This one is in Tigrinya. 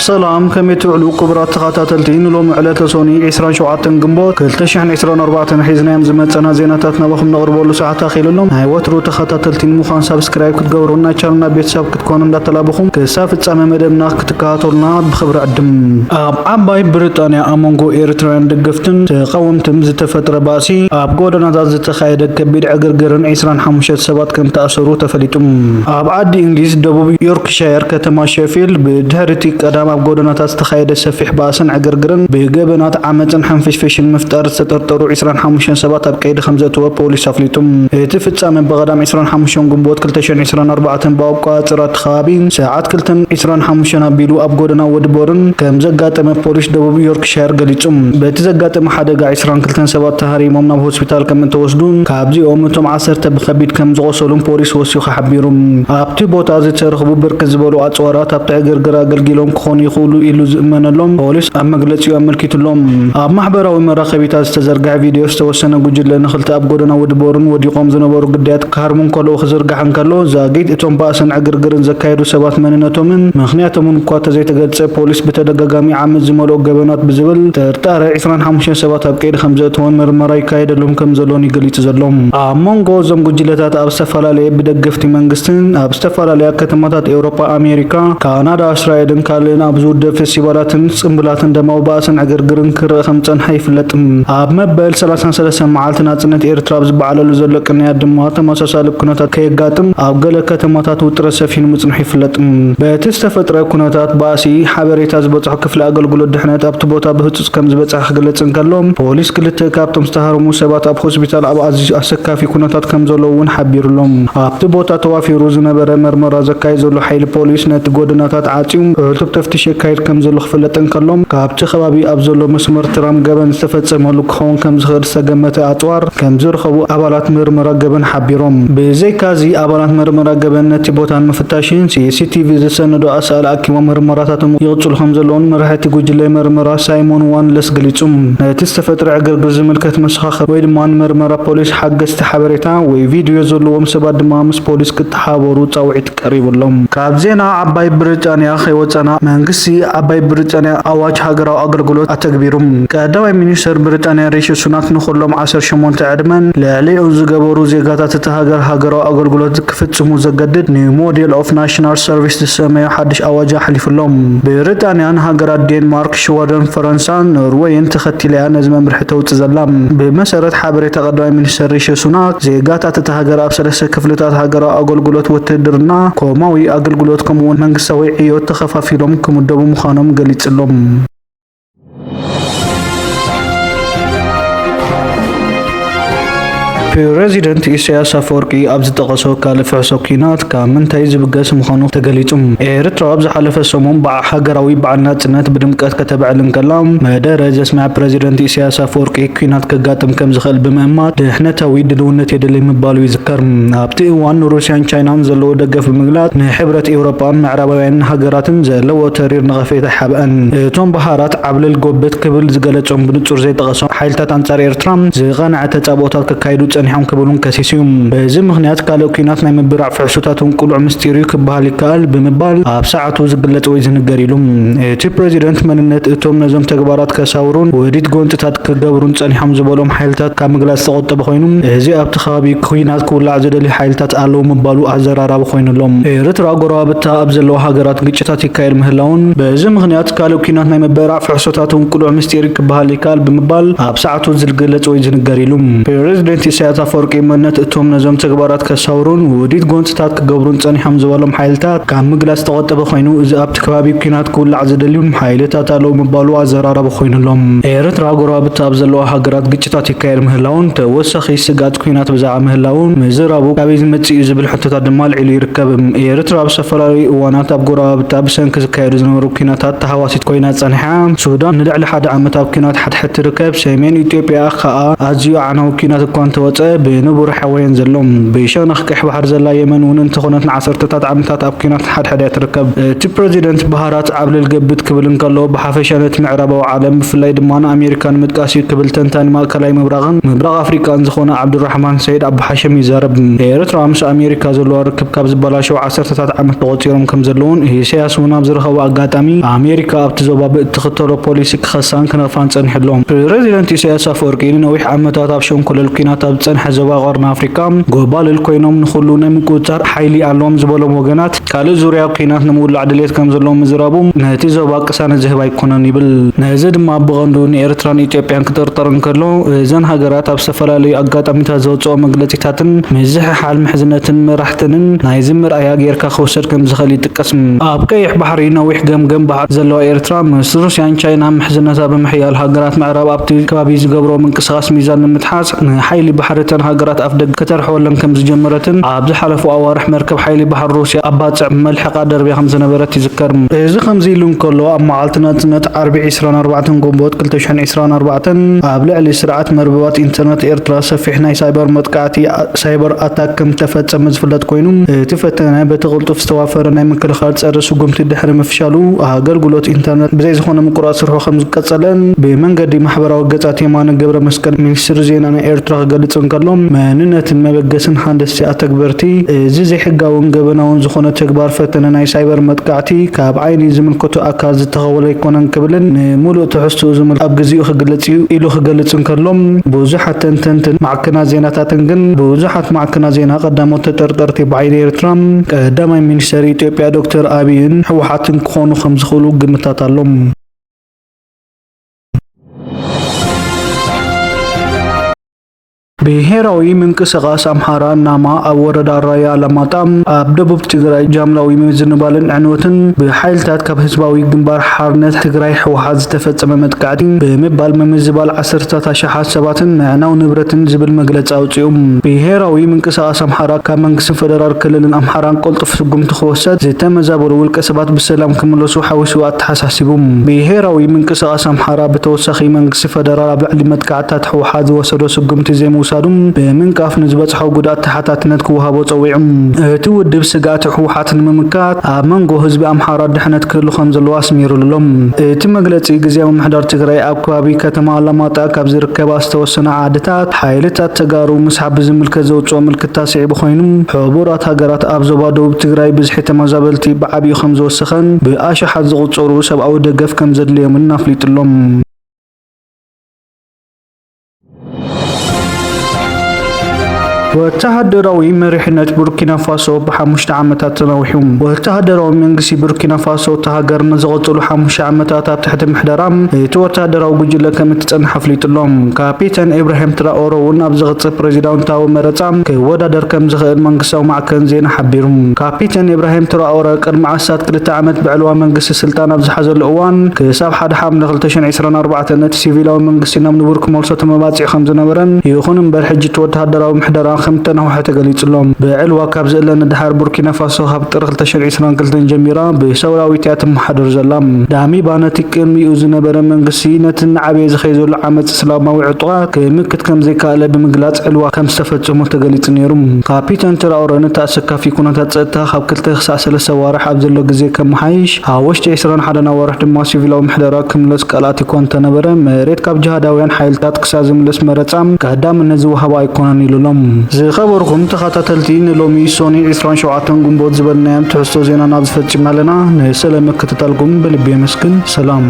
ሰላም፣ ከመይ ትውዕሉ ክቡራት ተኸታተልቲ? ንሎሚ ዕለተ ሶኒ ዕስራን ሸውዓተን ግንቦት ክልተ ሽሕን ዕስራን ኣርባዕተን ሒዝናዮም ዝመጸና ዜናታት ናባኹም ነቕርበሉ ሰዓት ኣኺሉ ኣሎ። ናይ ወትሩ ተኸታተልቲ ንምዃን ሳብስክራይብ ክትገብሩን ናይ ቻነልና ቤተሰብ ክትኮኑ እንዳተላበኹም ክሳብ ፍጻመ መደብና ክትከታተሉና ብኽብሪ ዕድም። ኣብ ዓባይ ብሪጣንያ ኣብ መንጎ ኤርትራውያን ደገፍትን ተቓወምትን ዝተፈጥረ ባእሲ ኣብ ጎደናታት ዝተኻየደ ከቢድ ዕግርግርን ዕስራን ሓሙሽተ ሰባት ከም ተኣሰሩ ተፈሊጡ። ኣብ ዓዲ እንግሊዝ ደቡብ ዮርክሻየር ከተማ ሼፊልድ ብድሕሪ እቲ ቀዳም ኣብ ጎደናታት ዝተኻየደ ሰፊሕ ባእስን ዕግርግርን ብገበናት ዓመጽን ሓንፈሽፈሽን ምፍጣር ዝተጠርጠሩ ዕስራን ሓሙሽተን ሰባት ኣብ ቀይዲ ከም ዘእተወ ፖሊስ ኣፍሊጡ። እቲ ፍጻመ ብቐዳም ዕስራን ሓሙሽተን ግንቦት ክልተ ሽሕን ዕስራን ኣርባዕተን ብኣቆጻጽራ እቲ ከባቢ ሰዓት ክልተን ዕስራን ሓሙሽተን ኣቢሉ ኣብ ጎደና ወድቦርን ከም ዘጋጠመ ፖሊስ ደቡብ ዮርክሻየር ገሊጹ። በቲ ዘጋጠመ ሓደጋ ዕስራን ክልተን ሰባት ተሃሪሞም ናብ ሆስፒታል ከም እተወስዱን ካብዚኦም እቶም ዓሰርተ ብኸቢድ ከም ዝቖሰሉን ፖሊስ ወሲኹ ሓቢሩ። ኣብቲ ቦታ ዝተረኽቡ ብርክት ዝበሉ ኣጽዋራት ኣብቲ ዕግርግር ኣገልጊሎም ክኾኑ ይኽእሉ ኢሉ ዝእመነሎም ፖሊስ ኣብ መግለጺኡ ኣመልኪቱሎም። ኣብ ማሕበራዊ መራኸቢታት ዝተዘርግሐ ቪድዮ ዝተወሰነ ጉጅለ ንኽልተ ኣብ ጎደና ወድቦርን ወዲቖም ዝነበሩ ግዳያት ክሃርሙ እንከለዉ ክዝርጋሕ እንከሎ፣ ዛጊት እቶም ባእስን ዕግርግርን ዘካየዱ ሰባት መንነቶምን ምኽንያቶምን እኳ ተዘይተገልጸ፣ ፖሊስ ብተደጋጋሚ ዓመጽ ዝመልኦ ገበናት ብዝብል ጥርጣረ ዕስራን ሓሙሽተን ሰባት ኣብ ቀይዲ ከም ዘእተወን ምርመራ ይካየደሎም ከም ዘሎን እዩ ገሊጹ ዘሎ። ኣብ መንጎ እዞም ጉጅለታት ኣብ ዝተፈላለየ ብደገፍቲ መንግስትን ኣብ ዝተፈላለያ ከተማታት ኤውሮጳ፣ ኣሜሪካ፣ ካናዳ፣ እስራኤልን ካልእን ኣብ ዝውደብ ፌስቲቫላትን ጽምብላትን ደማዊ ባእስን ዕግርግርን ክረአ ከም ዝጸንሐ ይፍለጥ። ኣብ መበል ሰላሳን ሰለስተን መዓልቲ ናጽነት ኤርትራ ኣብ ዝበዓለሉ ዘሎ ቅንያት ድማ ተመሳሳሊ ኩነታት ከየጋጥም ኣብ ገለ ከተማታት ውጥረት ሰፊኑ ምጽንሑ ይፍለጥ። በቲ ዝተፈጥረ ኩነታት ባእሲ ሓበሬታ ዝበጽሖ ክፍሊ ኣገልግሎት ድሕነት ኣብቲ ቦታ ብህጹጽ ከም ዝበጽሐ ክገልጽ እንከሎ፣ ፖሊስ ክልተ ካብቶም ዝተሃርሙ ሰባት ኣብ ሆስፒታል ኣብ ኣዝዩ ኣሰካፊ ኩነታት ከም ዘለዉ እውን ሓቢሩሎም። ኣብቲ ቦታ ተዋፊሩ ዝነበረ መርመራ ዘካይድ ዘሎ ሓይሊ ፖሊስ ነቲ ጎደናታት ዓጽዩ ዕቱብ ተፍትሽ የካይድ ከም ዘሎ ክፍለጥ እንከሎ፣ ካብቲ ከባቢ ኣብ ዘሎ መስመር ትራም ገበን ዝተፈጸመሉ ክኸውን ከም ዝኽእል ዝተገመተ ኣጽዋር ከም ዝረኸቡ ኣባላት መርመራ ገበን ሓቢሮም። ብዘይካዚ ኣባላት መርመራ ገበን ነቲ ቦታ ንምፍታሽን ሲ ሲ ቲ ቪ ዝሰነዱ ኣሳእል ኣኪቦም መርመራታቶም ይቕጽሉ ከም ዘለውን መራሒ እቲ ጉጅለ መርመራ ሳይሞን ዋንለስ ገሊጹ። ነቲ ዝተፈጥረ ዕግርግር ዝምልከት መሰኻኽር ወይ ድማ ንመርመራ ፖሊስ ሓገዝቲ ሓበሬታ ወይ ቪድዮ ዘለዎም ሰባት ድማ ምስ ፖሊስ ክተሓባበሩ ጻውዒት ቀሪቡሎም። ካብ ዜና ዓባይ ብሪጣንያ ከይወጸና፣ መንግስቲ ዓባይ ብሪጣንያ ኣዋጅ ሃገራዊ ኣገልግሎት ኣተግቢሩ። ቀዳማይ ሚኒስተር ብሪጣንያ ሪሺ ሱናክ ንኹሎም ዓሰርተ ሸሞንተ ዕድመን ልዕሊኡን ዝገበሩ ዜጋታት እታ ሃገር ሃገራዊ ኣገልግሎት ክፍጽሙ ዘገድድ ኒው ሞዴል ኦፍ ናሽናል ሰርቪስ ዝሰመዮ ሓድሽ ኣዋጅ ኣሕሊፉሎም። ብሪጣንያን ሃገራት ዴንማርክ፣ ሽወደን፣ ፈረንሳን ኖርወይን ተኸቲላ እያ ነዚ መምርሒ ተውጽእ ዘላ። ብመሰረት ሓበሬታ ቀዳማይ ሚኒስተር ሪሺ ሱናክ፣ ዜጋታት እታ ሃገር ኣብ ሰለስተ ክፍልታት ሃገራዊ ኣገልግሎት፣ ውትድርና፣ ኮማዊ ኣገልግሎት ከምኡውን መንግስታዊ ዕዮት ተኸፋፊሎም ክምደቡ ምዃኖም ገሊጹሎም። ፕረዚደንት ኢሳያስ ኣፈወርቂ ኣብ ዝጠቐሶ ካልእ ፍሕሶ ኲናት ካብ ምንታይ ዝብገስ ምዃኑ ተገሊጹ። ኤርትራ ኣብ ዝሓለፈ ሰሙን በዓ-፣ ሃገራዊ በዓል ናጽነት ብድምቀት ከተብዕል እንከላ፣ መደረ ዘስምዐ ፕረዚደንት ኢሳያስ ኣፈወርቂ ኲናት ከጋጥም ከም ዝኽእል ብምእማት ድሕነታዊ ድልውነት የድሊ ምባሉ ይዝከር። ኣብቲ እዋን ንሩስያን ቻይናን ዘለዎ ደገፍ ብምግላጽ ንሕብረት ኤውሮጳን ምዕራባውያን ሃገራትን ዘለዎ ተሪር ነቐፌታ ሓብአን። እቶም ባሃራት ዓብለል ጎበት ክብል ዝገለጾም ብንጹር ዘይጠቐሶም ሓይልታት ኣንጻር ኤርትራ ዝቐንዐ ተጻብኦታት ከካይዱ ጸኒሖም ክብሉን ከሲሱ እዩ። በዚ ምኽንያት ካልእ ኲናት ናይ ምብራዕ ፍሕሶታት እውን ቅሉዕ ምስጢር እዩ ክበሃል ይከኣል ብምባል ኣብ ሰዓቱ ዝግለጽ ወይ ዝንገር ኢሉ። እቲ ፕረዚደንት መንነት እቶም ነዞም ተግባራት ከሳውሩን ውዲት ጎንጽታት ክገብሩን ጸኒሖም ዝበሎም ሓይልታት ካብ ምግላጽ ዝተቖጠበ ኮይኑ፣ እዚ ኣብቲ ከባቢ ኲናት ክውላዕ ዝደልዩ ሓይልታት ኣለዉ ምባሉ ኣዘራራቢ ኮይኑሎም። ኤርትራ ጎረባብታ ኣብ ዘለዋ ሃገራት ግጭታት ይካየድ ምህላውን በዚ ምኽንያት ካልእ ኲናት ናይ ምብራዕ ፍሕሶታት እውን ቅሉዕ ምስጢር ክበሃል ይከኣል ብምባል ኣብ ሰዓቱ ዝግለጽ ወይ ዝንገር ኢሉ። ፕረዚደንት ኢሳያስ ኣፈወርቂ መንነት እቶም ነዞም ተግባራት ከሳውሩን ውዲት ጎንጽታት ክገብሩን ጸኒሖም ዝበሎም ሓይልታት ካብ ምግላጽ ዝተቖጠበ ኮይኑ፣ እዚ ኣብቲ ከባቢ ኲናት ክውላዕ ዝደልዩ ሓይልታት ኣለዉ ምባሉ ኣዘራራቢ ኮይኑሎም። ኤርትራ ጎረባብታ ኣብ ዘለዋ ሃገራት ግጭታት ይካየድ ምህላውን ተወሳኺ ስግኣት ኲናት ብዛዕባ ምህላውን ምዝራቡ ካበይ ዝመጽእ እዩ ዝብል ሕቶታት ድማ ኣልዒሉ ይርከብ። ኤርትራ ኣብ ዝተፈላለዩ እዋናት ኣብ ጎረባብታ ብሰንኪ ዝካየዱ ዝነበሩ ኲናታት ተሃዋሲት ኮይና ጸኒሓ። ሱዳን ንልዕሊ ሓደ ዓመት ኣብ ኲናት ሓድሕድ ትርከብ። ሰሜን ኢትዮጵያ ከኣ ኣዝዩ ኣዕናዊ ኲናት እኳ እንተወጸ፣ ብንቡር ሓወየን ዘሎ። ብሸነኽ ቀይሕ ባሕሪ ዘላ የመን እውን እንተኾነት ንዓሰርተታት ዓመታት ኣብ ኲናት ሓድሓድ እያ ትርከብ። እቲ ፕረዚደንት ባህራት ዓብለል ገብት ክብል እንከሎ፣ ብሓፈሻ ነቲ ምዕራባዊ ዓለም፣ ብፍላይ ድማ ንኣሜሪካ ንምጥቃስ እዩ ክብል ተንታኒ ማእከላይ ምብራቕን ምብራቕ ኣፍሪቃን ዝኾነ ዓብዱራሕማን ሰይድ ኣቡ ሓሸም ይዛረብ። ኤርትራ ምስ ኣሜሪካ ዘለዋ ርክብ ካብ ዝበላሸው ዓሰርተታት ዓመት ተቖጺሮም ከም ዘለውን ኢሳያስ እውን ኣብ ዝረኸቦ ኣጋጣሚ ኣሜሪካ ኣብቲ ዞባ ብእትኽተሎ ፖሊሲ ክኸሳን ክነቕፋን ጸኒሑ ኣሎ። ፕረዚደንት ኢሳያስ ኣፈወርቂ ንነዊሕ ዓመታት ኣብ ሸንኮለል ኲናት ኣብ ዝጸንሐ ዞባ ቀርኒ ኣፍሪካ ጎባልል ኮይኖም ንኹሉ ናይ ምቁጽጻር ሓይሊ ኣለዎም ዝበሎም ወገናት ካልእ ዙርያ ኲናት ንምውላዕ ድሌት ከም ዘለዎም ምዝራቡ ነቲ ዞባ ቅሳነት ዝህብ ኣይኮነን ይብል። ነዚ ድማ ብቐንዱ ንኤርትራን ኢትዮጵያን ክጥርጠር እንከሎ፣ እዘን ሃገራት ኣብ ዝተፈላለዩ ኣጋጣሚታት ዘውጽኦ መግለጺታትን ምዝሕሓል ምሕዝነትን መራሕተንን ናይዚ ምርኣያ ጌርካ ክውሰድ ከም ዝኽእል ይጥቀስ። ኣብ ቀይሕ ባሕሪ ነዊሕ ገምገም ባሕሪ ዘለዋ ኤርትራ፣ ምስ ሩስያን ቻይናን ምሕዝነታ ብምሕያል፣ ሃገራት ምዕራብ ኣብቲ ከባቢ ዝገብሮ ምንቅስቓስ ሚዛን ንምትሓዝ ንሓይሊ ባሕሪ እተን ሃገራት ኣፍደገ ከተርሕወለን ከም ዝጀመረትን ኣብ ዝሓለፉ ኣዋርሕ መርከብ ሓይሊ ባሕሪ ሩስያ ኣብ ባጽዕ መልሕቓ ደርብያ ከም ዝነበረት ይዝከር። እዚ ከምዚ ኢሉ እንከሎ፣ ኣብ መዓልቲ ናጽነት ዓርቢ ዕስራን ኣርባዕተን ግንቦት ክልተ ሽሕን ዕስራን ኣርባዕተን ኣብ ልዕሊ ስርዓት መርበባት ኢንተርነት ኤርትራ ሰፊሕ ናይ ሳይበር መጥቃዕቲ፣ ሳይበር ኣታክ፣ ከም ዝተፈጸመ ዝፍለጥ ኮይኑ፣ እቲ ፈተነ በቲ ቅልጡፍ ዝተዋፈረ ናይ ምክልኻል ጸረ ስጉምቲ ድሕሪ ምፍሻሉ፣ ኣገልግሎት ኢንተርነት ብዘይ ዝኾነ ምቁራጽ ስርሑ ከም ዝቀጸለን ብመንገዲ ማሕበራዊ ገጻት የማነ ገብረ መስቀል፣ ሚኒስትሪ ዜና ናይ ኤርትራ፣ ክገልጽ እንከሎ፣ መንነትን መበገስን ሃንደስቲ ኣተግበርቲ፣ እዚ ዘይሕጋውን ገበናውን ዝኾነ ተግባር ፈተነ ናይ ሳይበር መጥቃዕቲ ካብ ዓይኒ ዝምልከቶ ኣካል ዝተኸወለ ኣይኮነን ክብልን ንምሉእ ትሕዝትኡ ዝምል-፣ ኣብ ግዜኡ ክግለጽ እዩ ኢሉ ክገልጽ እንከሎ፣ ብዙሓት ተንተንትን ማዕከናት ዜናታትን ግን ብዙሓት ማዕከናት ዜና ቀዳሞት ተጠርጠርቲ ብዓይኒ ኤርትራ ቀዳማይ ሚኒስተር ኢትዮጵያ ዶክተር ኣቢይን ህወሓትን ክኾኑ ከም ዝኽእሉ ግምታት ኣሎ። ብሄራዊ ምንቅስቓስ ኣምሓራ ናማ ኣብ ወረዳ ራያ ኣላማጣ ኣብ ደቡብ ትግራይ ጃምላዊ ምዝንባልን ዕንወትን ብሓይልታት ካብ ህዝባዊ ግንባር ሓርነት ትግራይ ህወሓት ዝተፈጸመ መጥቃዕቲ ብምባል ምምዝባል ዓሰርተታት ኣሽሓት ሰባትን ምዕናው ንብረትን ዝብል መግለጺ ኣውጺኡ። ብሄራዊ ምንቅስቓስ ኣምሓራ ካብ መንግስቲ ፈደራል ክልልን ኣምሓራን ቅልጡፍ ስጉምቲ ክወሰድ፣ ዝተመዛበሉ ውልቀ ሰባት ብሰላም ክምለሱ ሓዊሱ ኣተሓሳሲቡ። ብሄራዊ ምንቅስቓስ ኣምሓራ ብተወሳኺ መንግስቲ ፈደራል ኣብ ልዕሊ መጥቃዕትታት ህወሓት ዝወሰዶ ስጉምቲ ዘይምውሳዱ ብምንቃፍ ንዝበፅሖ ጉድኣት ተሓታትነት ክወሃቦ ፀዊዑ። እቲ ውድብ ስግኣት ህወሓት ንምምካት ኣብ መንጎ ህዝቢ ኣምሓራ ድሕነት ክህሉ ከም ዘለዎ ኣስሚሩሉ ኣሎ። እቲ መግለፂ ግዝያዊ ምምሕዳር ትግራይ ኣብ ከባቢ ከተማ ኣላማጣ ካብ ዝርከባ ዝተወሰና ዓድታት ሓይልታት ተጋሩ ምስሓብ ብዝምልከት ዘውፅኦ ምልክታ ስዒቡ ኮይኑ፣ ሕቡራት ሃገራት ኣብ ዞባ ደቡብ ትግራይ ብዝሒ ተመዛበልቲ ብዓቢኡ ከም ዝወሰኸን ብኣሽሓት ዝቑጸሩ ሰብኣዊ ደገፍ ከም ዘድልዮምን ኣፍሊጡሎም። ወተሃደራዊ መሪሕነት ቡርኪና ፋሶ ብሓሙሽተ ዓመታት ተናዊሑ። ወተሃደራዊ መንግስቲ ቡርኪና ፋሶ እታ ሃገር ንዝቐጸሉ ሓሙሽተ ዓመታት ኣብ ትሕቲ ምሕደራ እቲ ወተሃደራዊ ጉጅለ ከም እትጸንሕ ኣፍሊጡ ኣሎ። ካፒተን ኢብራሂም ትራኦረ እውን ኣብ ዝቕጽል ፕሬዚዳንታዊ መረጻ ክወዳደር ከም ዝኽእል መንግስታዊ ማዕከን ዜና ሓቢሩ። ካፒተን ኢብራሂም ትራኦረ ቅድሚ ኣስታት ክልተ ዓመት ብዕልዋ መንግስቲ ስልጣን ኣብ ዝሓዘሉ እዋን ክሳብ ሓደ ሓምለ ክልተ ሽሕን ዕስራን ኣርባዕተን ነቲ ሲቪላዊ መንግስቲ ናብ ንቡር ክመልሶ ተመባጺዑ ከም ዝነበረን፣ ይኹን እምበር ሕጂ እቲ ወተሃደራዊ ምሕደራ ከም እተናውሐ ተገሊጹ ኣሎ። ብዕልዋ ካብ ዝእለ ንደሓር ቡርኪና ፋሶ ካብ ጥሪ ክልተ ሽሕን ዕስራን ክልተን ጀሚራ ብሰውራዊት እያ ትመሓደር ዘላ። ዳሚባ ነቲ ቅድሚኡ ዝነበረ መንግስቲ ነቲ እናዓበየ ዝኸይ ዘሎ ዓመጽ እስላማዊ ዕጡቓት ክምክት ከም ዘይከኣለ ብምግላጽ ዕልዋ ከም ዝተፈጸሞ ተገሊጹ ነይሩ። ካፒተን ትራኦረ ነቲ ኣሰካፊ ኩነታት ጸጥታ ካብ ክልተ ክሳዕ ሰለስተ ኣዋርሕ ኣብ ዘሎ ግዜ ከመሓይሽ፣ ኣብ ውሽጢ ዕስራን ሓደን ኣዋርሕ ድማ ሲቪላዊ ምሕደራ ክምለስ ቃል ኣትዩ እኳ እንተነበረ፣ መሬት ካብ ጅሃዳውያን ሓይልታት ክሳብ ዝምለስ መረጻ ቀዳምነት ዝወሃቦ ኣይኮነን ኢሉ ኣሎ። ዝኸበርኩም ተኸታተልቲ፣ ንሎሚ ሶኒ ዕስራን ሸውዓተን ግንቦት ዝበልናዮም ትሕዝቶ ዜና ናብ ዝፈጺምና ኣለና። ንስለ ምክትታልኩም ብልቢ የመስግን። ሰላም።